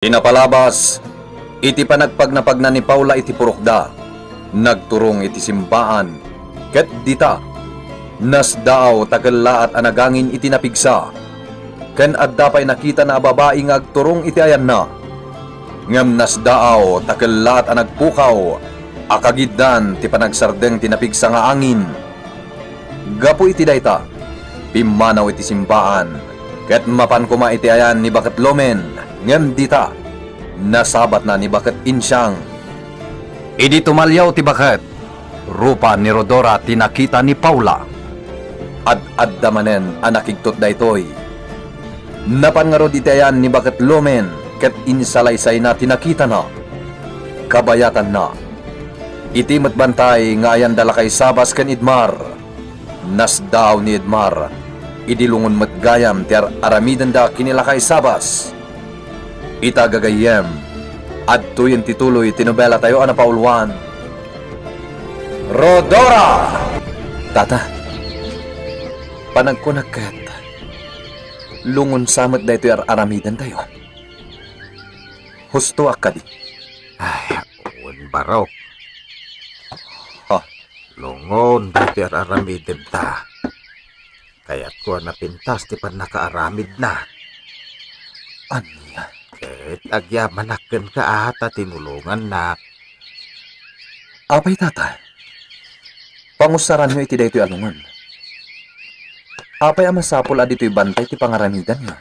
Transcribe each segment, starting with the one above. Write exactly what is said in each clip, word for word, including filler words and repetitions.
Ti napalabas iti panagpagnapagna ni Paula iti purokda, nagturong iti simbaan, ket dita, nasdaaw ta kellaat a nagangin iti napigsa, ken adda pay nakitana a babai nga agturong iti ayanna. Ngem nasdaaw ta kellaat a nagpukaw a kagiddan ti panagsardeng ti napigsa nga angin. Gapu iti dayta, pimmanaw iti simbaan, ket mapan koma iti ayan ni baket Lumen, ngem dita, nasabatna ni baket Insiang. Idi tumaliaw ti baket, rupa ni Rodora ti nakita ni Paula. Ad-adda manen a nakigtot daytoy. Napan ngarud iti ayan ni baket Lumen ket insalaysayna ti nakitana. Kabayatanna, iti met bantay nga ayanda lakay Sabas ken Idmar, nasdaaw ni Idmar idi lungon met gayam ti ar-aramidenda ken ni lakay Sabas. Ita gagayyem, adtoyen ti tuloy ti nobelatayo a napauluan, Rodora! Tata, panagkunak ket, lungon sa met daytoy ar-aramidentayo. Hustoak kadi? Ay, wen, barok. Ha? Lungon daytoy ar-aramidenta. Kayatko a napintas ti pannakaaramidna. Ania? Ket agyamanak kenka a ta tinulongannak. Apay, tata? Pangusaranyo iti daytoy a lungon. Apay a masapul a ditoy bantay ti pangaramidanyo?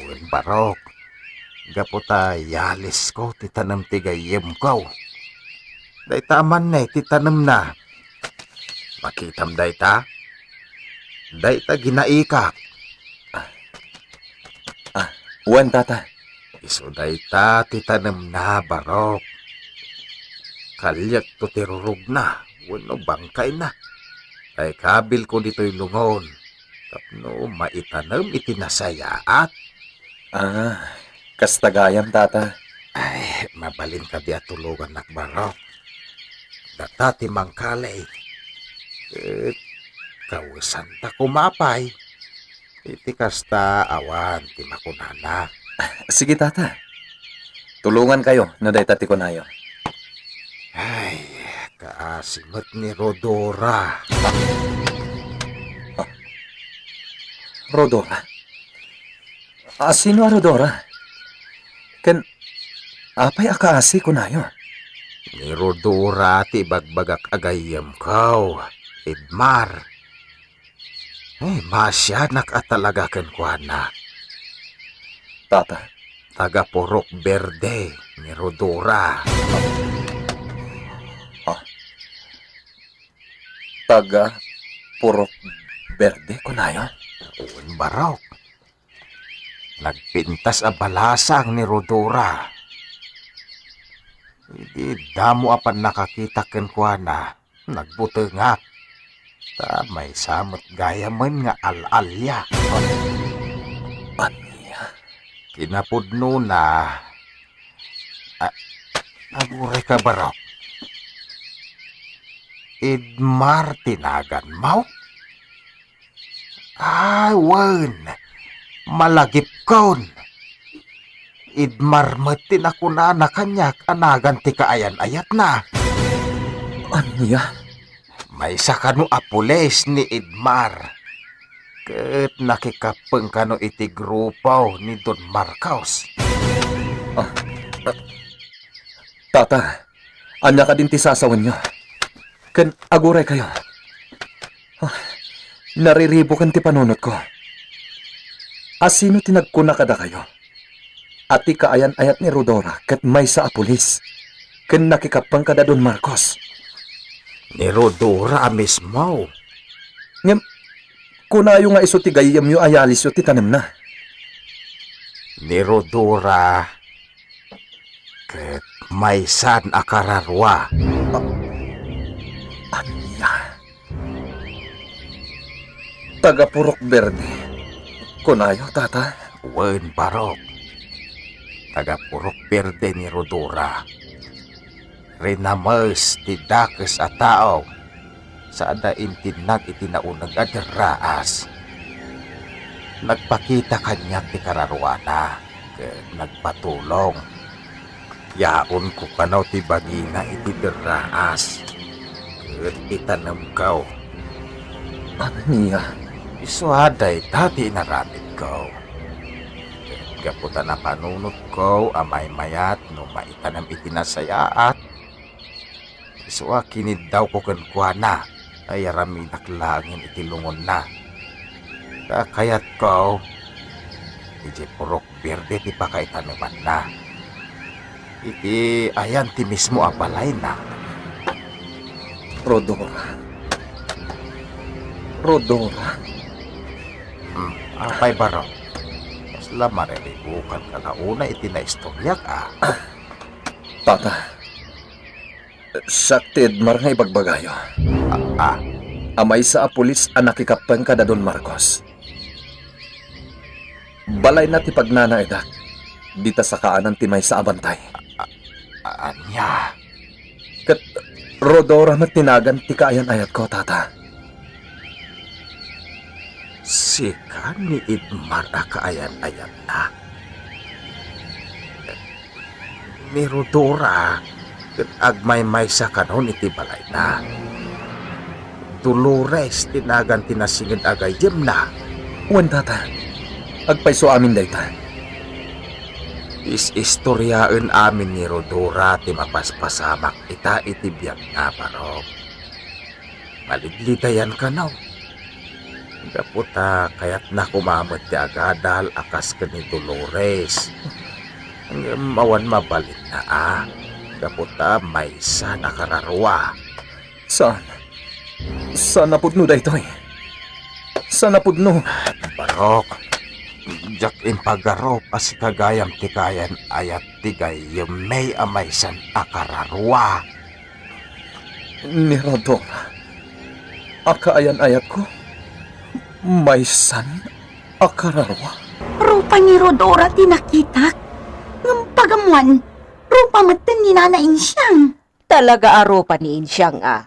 Wen, barok, gapu ta yalisko ti tanem ti gayyemko. Dayta a mannay ti tanemna. Makitam dayta? Dayta ginaikak. Ah, wen, tata. Isu dayta ti tanemna, barok. Kaliekto ti rurugna wenno bangkayna. Tay kabilko ditoy lungon tapno maitanem iti nasayaat. Ah, kasta gayam, tata. Ay, mabalin kadi a tulongannak, barok. Data ti mangkalay. Ket kawesanta koma pay. Iti kasta, awan ti makunana. Sige, tata. Tulongankayo no dayta ti kunayo. Ay, kaasi met ni Rodora. Ah, Rodora? Asino a Rodora? Ken apay a kaasi kunayo? Ni Rodora ti ibagbagak a gayyemko, Idmar. Eh, maasianak a talaga kenkuana. Tata. Taga Purok Berde ni Rodora. Ah. Taga Purok Berde, kunayo? Wen, barok. Nagpintas a balasang ni Rodora. Idi damo a pannakakitak kenkuana, nagbutengak. Ta maysa met gayamen nga al-alia. Ania? Kinapudnona, a-, agurayka, barok. Idmar ti naganmo? Ay, wen, malagipkon. Idmar met ti nakunana kaniak a nagan ti kaayan-ayatna. Ania? Maysa kano a pulis ni Idmar, ket nakikappeng kano iti grupo ni Don Marcos. Ah, ah, Tata, ania kadin ti sasawenyo? Ken aguraykayo. Ah, nariribuken ti panunotko. Asino ti nagkuna kadakayo a ti kaayan-ayat ni Rodora ket maysa a pulis ken nakikappeng kada Don Marcos? Ni Rodora a mismo. Ngem, kunayo nga isu ti gayyemyo a yalisyo ti tanemna. Ni Rodora ket maysan a kararua. A-, ania? Taga Purok Berde, kunayo, Tata? Wen, barok. Taga Purok Berde ni Rodora. Rinames ti dakes a tao, sada intinnag iti nauneg a derraas. Nagpakita kaniak ti kararuana ket nagpatulong. Yaonko kano ti bagina iti derraas ket itanemko. Ania? Isu a dayta ti inaramidko. Ket gapu ta napanunotko a maymayat no maitanem iti nasayaat, isu a kiniddawko kenkuana a iyaramidak laengen iti lungonna. Ta kayatko, idiay purok berde ti pakaitanemanna. Iti ayan ti mismo a balayna. Rodora. Rodora? Hmm, apay, Barok? Kasla mariribukanka la unay iti naistoriak, a? Tata, siak ti Edmar nga ibagbagayo. A, a. A maysa a pulis a nakikappeng kada Don Marcos. Balayna ti pagnanaedak. Dita sakaanan ti maysa a bantay. A, a, ania? Ket Rodora met ti nagan ti kaayan-ayatko, Tata. Sika ni Edmar a kaayan-ayatna? Ni Rodora ket agmaymaysa kanon iti balayna. Dolores ti nagan ti nasinged a gayyemna. Wen, Tata. Agpayso amin dayta. Is-istoriaen amin ni Rodora ti mapaspasamak ita iti biagna, Barok. Malidlidayan kano. Gapu ta kayatna koma met ti agadal a kas ken ni Dolores. Ngem awan mabalinna a, gapu ta maysan a kararua. Saan? Saan a pudno daytoy? Saan a pudno? Barok, diak impagarup a sika gayam ti kaayan-ayat ti gayyemmi a maysan a kararua. Ni Rodora a kaayan-ayatko, maysan a kararua. Rupa ni Rodora ti nakitak. Ngem pagammoan, rupa metten ni Nana Insiang. Talaga a rupa ni Insiang a.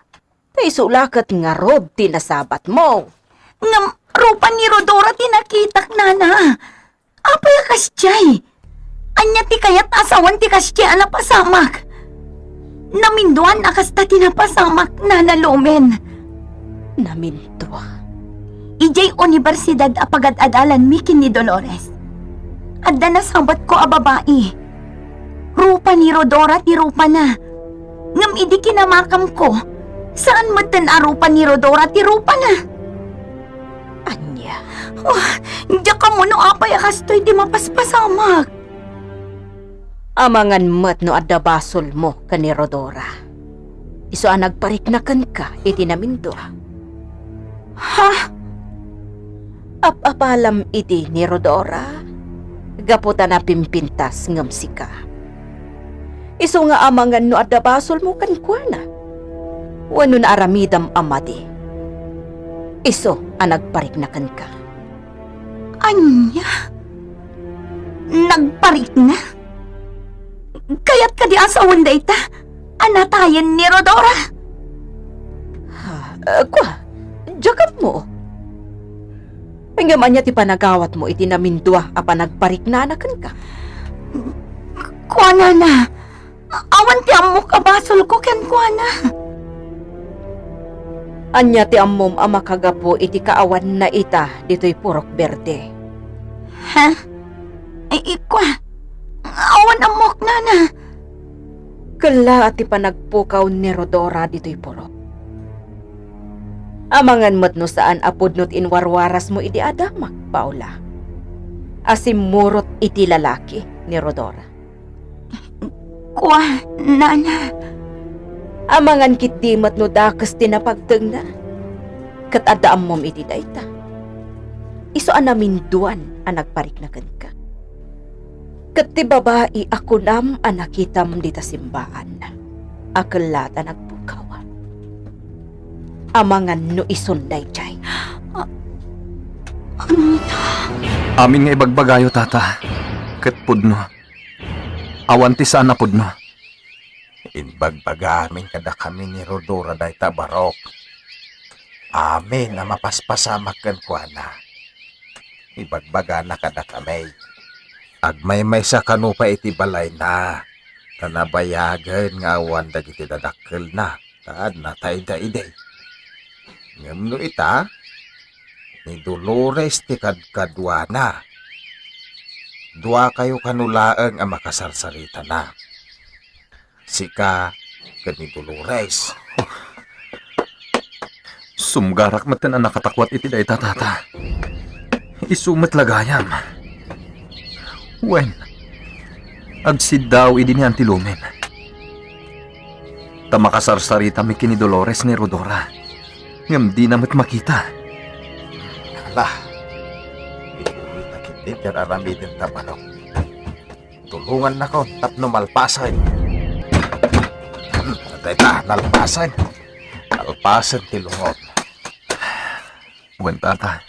Ta isu la ket ngarud ti nasabatmo. Ngem rupa ni Rodora ti nakitak, Nana. Apay a kasdiay? Ania ti kayat a sawen ti kasdiay a napasamak? Naminduan a kasta ti napasamak, Nana Lumen. Namindua. Idiay universidad a pagad-adalanmi ken ni Dolores, adda nasabatko a babai. Rupa ni Rodora ti rupana. Ngem idi kinamakamko, saan metten a rupa ni Rodora ti rupana. Ania? Oh, diak ammo no apay a kastoy ti mapaspasamak. Amangan met no adda basolmo ken ni Rodora. Isu a nagparikna kenka iti namindua. Ha? Ap-apalam idi ni Rodora? Gapu ta napimpintas ngem sika. Isu nga amangan no adda basolmo kenkuana. Wenno naaramidam a madi. Isu a nagparikna kenka. Ania? Nagparikna? Kayat kadi a sawen dayta a natayen ni Rodora? Ha, eh, kua, diak ammo. Ngem ania ti panagawatmo iti namindua a panagpariknana kenka? Kua, Nana, awan ti ammok a basolko kenkuana. Ania ti ammom a makagapu iti kaawanna ita ditoy Purok Berde? Ha? Ay, ikua, awan ammok, Nana. Kella ti panagpukaw ni Rodora ditoy purok. Amangan met no saan a pudno ti inwarwarasmo idi adamak, Paula, a simmurot iti lalaki ni Rodora. Kua, Nana. Amangan ketdi met no dakes ti napagtengna. Ket adda ammom iti dayta. Isu a naminduan a nagparikna kenka. Ket ti babai a kunam a nakitam dita simbaan a kella ta nagpukaw. Amangan no isun daydiay. A-, ania? Amin nga ibagbagayo, Tata, ket pudno. Awan ti saan a pudno. Imbagbagaamin kadakami ni Rodora dayta, Barok. Amin a mapaspasamak kenkuana. ibagbagana kadakami. Agmaymaysa kano pay iti balayna, ta nabayagen nga awan dagiti dadakkelna, ta natayda idi. Ngem no ita, ni Dolores ti kadkaduana. Duakayo kano laeng a makasarsaritana. Sika ken ni Dolores. Sumgarak metten a nakatakuat iti dayta, Tata. Isu met la gayam. Wen, agsiddaw idi ni Auntie Lumen. Ta makasarsaritami ken ni Dolores ni Rhodora. Ngem dina met makita. Ala, isu met a ketdi ti ar-aramidenta, manok. Tulongannakon tapno malpasen. Hmm, dayta, nalpasen. Nalpasen ti lungon. Wen, Tata.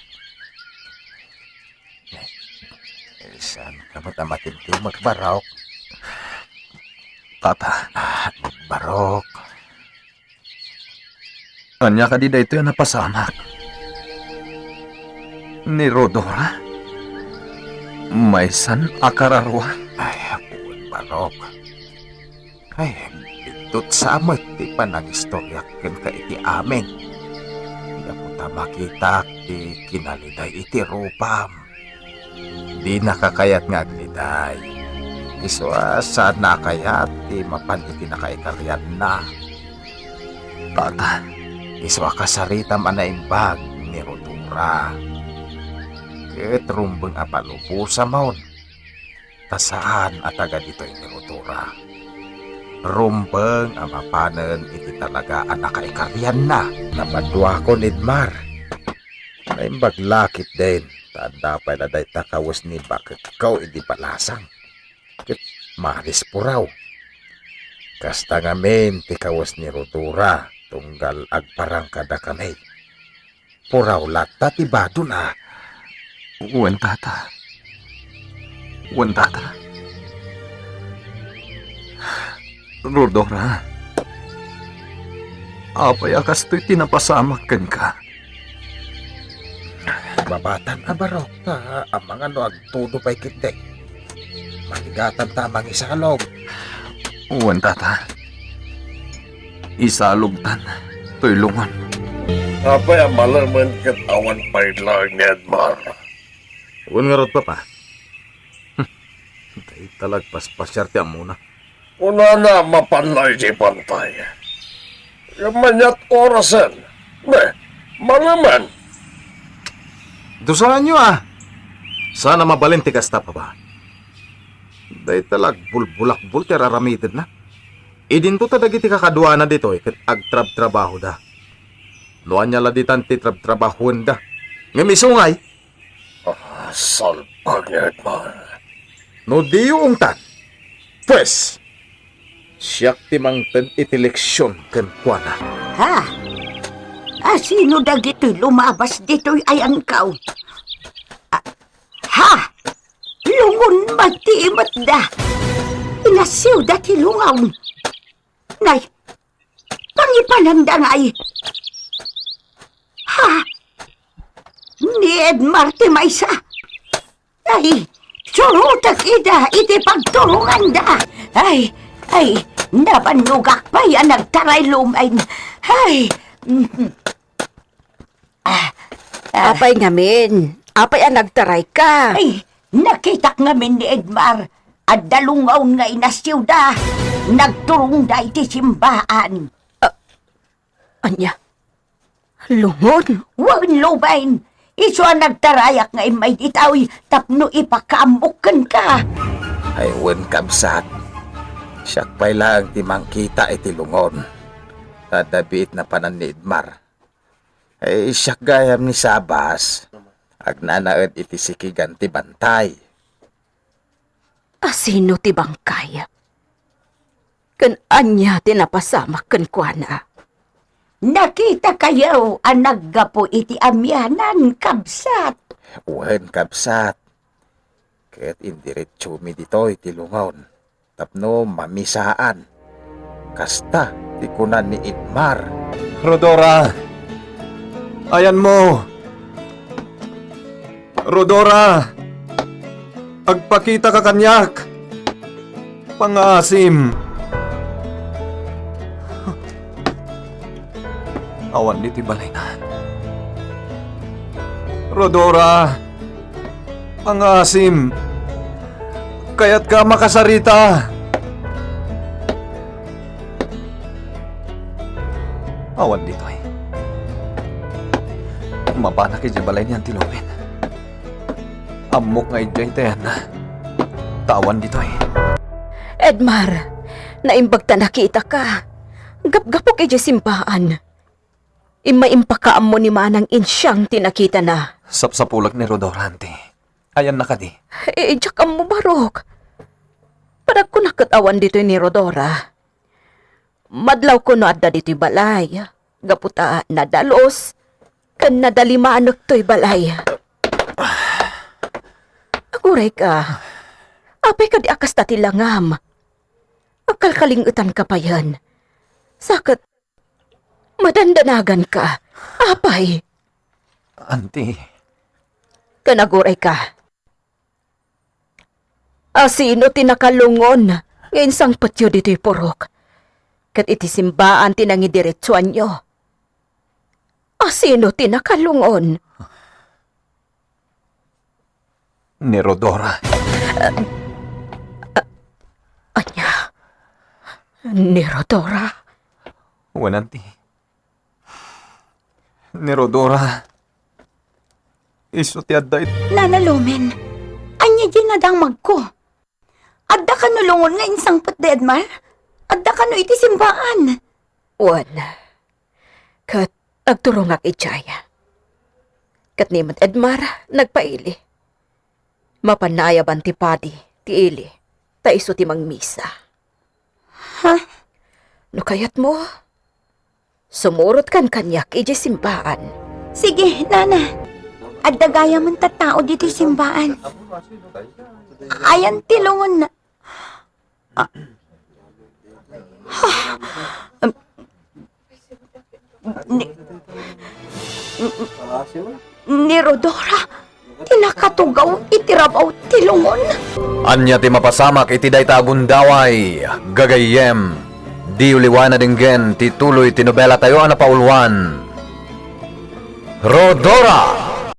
Eh, saanka met a matimtimek, Barok? Tata. Ah, Barok. Ania kadi daytoy a napasamak? Ni Rhodora? Maysan a kararua? Ay, apo, Barok. Ay, biddut sa met ti panangistoriak kenka iti amin. Gapu ta makitak ti kinaliday iti rupam. Dinaka kayat nga agliday. Isu a saanna a kayat ti mapan iti nakaikarianna. Tata. Isu a kasaritam a naimbag ni Rhodora. Ket rumbeng a palubosamon. Ta saan a taga ditoy ni Rhodora. Rumbeng a mapanen iti talaga a nakaikarianna. Napaduakon, Edmar. Naimbag la ketdin, ta adda pay la dayta kawes ni baketko idi balasang. Ket maris puraw. Kasta ngamin ti kawes ni Rhodora, tunggal agparang kadakami. Puraw latta ti badona. Wen, Tata. Wen, Tata. Rhodora, apay a kastoy ti napasamak kenka? Babatan a Barok, ta amangan no agtudo pay ketdi. Maligatanta a mangisalog. Wen, Tata. Isalogtan toy lungon. Apay a malemen ket awan pay laeng ni Edmar? Wen ngarud, Papa. Dayta la agpaspasiar ti ammona. Kunana a mapan la idiay bantay. Ngem aniat orasen? Ne, malemen. Dusaanyo a. Saan a mabalin ti kasta, Papa. Dayta la agbulbulakbol ti ar-aramidenna. Idinto ta dagiti kakaduana ditoy ket agtrabtrabahoda. No ania la ditan ti trabtrabahoenda. Ngem isu ngay, Ah, salbag ni Edmar. No diyo ungtan, pues, siak ti mangted iti leksion kenkuana. Ha? Asino dagitoy lumabas ditoy, ayankaw? Ah, ha? Lungon met ti imetda. Inasiwda ti lungon. Nay, pangipananda ngay. Ha? Ni Edmar ti maysa. Ay, surotek ida iti pagturonganda. Ay, ay, nabannogak pay a nagtaray lumen. Ay, mm, ah, ah. Apay ngamin? Apay a nagtarayka? Ay, nakitak ngamin ni Edmar. Adda lungon nga inasiwda. Nagturongda iti simbaan. Ah, ania? Lungon? Wen, lumen. Isu a nagtarayak nga immay ditoy tapno ipakaammok kenka. Ay, wen, kabsat. Siak pay laeng ti mangkita iti lungon. Ta adda biit napanan ni Edmar. Ay, siak gayam ni Sabas. Agnanaed iti sikigan ti bantay. Asino ti bangkay? Ken ania ti napasamak kenkuana? Nakitakayo a naggapu iti amianan, kabsat. Wen, kabsat. Ket indiretsiomi ditoy ti lungon tapno mamisaan. Kasta ti kuna ni Edmar. Rhodora! Ayanmo! Rodora! Agpakitaka kaniak! Pangaasim! Awan ditoy balayna. Rodora! Pangaasim! Kayatka makasarita! Awan ditoy. Mapanak idiay balay ni Auntie Lumen. Ammok nga idiay ti ayanna. Ta awan ditoy. Edmar, naimbag ta nakitaka. Gapgapok idiay simbaan. Immay impakaammo ni Manang Insiang ti nakitana. Sapsapulek ni Rodora, Auntie. Ayanna kadi? Eh, diak ammo, Barok. Panagkunak ket awan ditoy ni Rodora. Madlawko no adda ditoy balay, gapu ta nadalus ken nadalimanek toy balay. Agurayka, apay kadi a kasta ti langam? Agkalkaling-etanka payen. Sa ket madandanaganka. Apay? Auntie. Ken agurayka. Asino ti nakalungon nga insangpetyo ditoy purok? Ket iti simbaan ti nangidiretsuanyo. Asino ti nakalungon? Ni Rodora. Ania? Ni Rodora? Wen, Auntie. Ni Rodora. Isu ti adda it- Nana Lumen, ania diay nadamagko? Adda kano lungon nga insangpet da Edmar? Adda kano iti simbaan? Wen, ket agturongak idiay. Ket ni met Edmar nagpaili. Mapan naayaban ti padi ti ili, ta isu ti mangmisa. Ha? No kayatmo, sumurotkan kaniak idiay simbaan. Sige, Nana. Adda gayamen tattao ditoy simbaan. Ayan ti lungon na. Ah. Ha? Ni, ni Rodora, ti nakatugaw iti rabaw ti lungon. Ania ti mapasamak iti dayta a gundaway, gagayyem? Diyo liwaen a denggen ti tuloy ti nobelatayo a napauluan, Rodora!